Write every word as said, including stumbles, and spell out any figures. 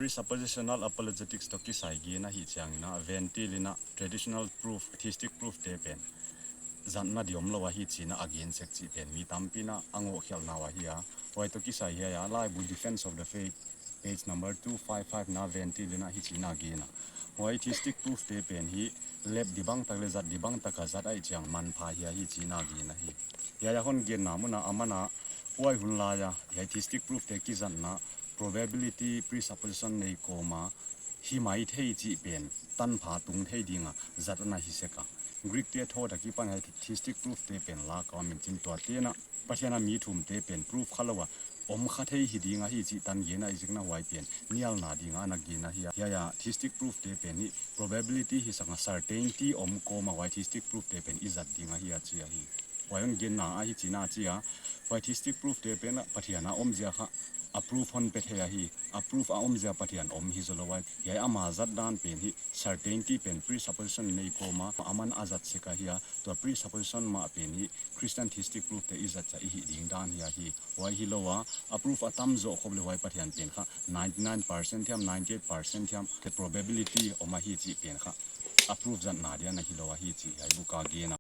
Presuppositional apologetics toh kisai gen ahih chiangin a, Van Til in a traditional proof, theistic proof te pen zatna di omlou ahi chi'n a gen sek chih pen mi tampi in a ngohkhelhna uh ahi a. Huai toh kisai hiai a laibu Defense of the Faith, page number two five five na Van Til in a hichi'n a gen a, huai theistic proof te pen hi lep di bangtak leh zat di bangtak a zat ahih chiang manpha hia hichi'n a gen ahi. Hiai a hon genna mun a aman a, huai hunlai a hiai theistic proof te kizatna probability presupposition nei kawm a hi maithei chih pen tanpha tung thei ding a zat ana hi sek a. Greek te thought akipan hiai theistic proof te pen la ka min chin tua te'n a Pathian a mi thum te pen proof khalou a om kha thei hi ding ahi chih tan gen a, i zikna huai pen nialna ding a ana gen ahi a. Hiai a theistic proof te pen hi probability hi sang a, certainty om kawm a huai theistic proof te pen i zat ding ahi a chi ahi. Huai hon genna ahi chi'n a chi a. Huai theistic proof te pen a Pathian a omzia kha a proof hon pe thei ahi. A proof a omzia Pathian om hi zoulou a, hiai ama zat dan pen hi certainty pen presupposition nei kawm a aman a zat sek ahi a. Tua presupposition mah pen hi Christian theistic proof te i zat chiang i hih ding dan hi ahi. Huai hilou a, a proof a tam zoh khop leh huai Pathian pen kha ninety nine percent thiam, ninety eight percent thiam te probability om ahi chih pen kha a proof zatna dia ana hilou ahi chih hiai buk a gen a.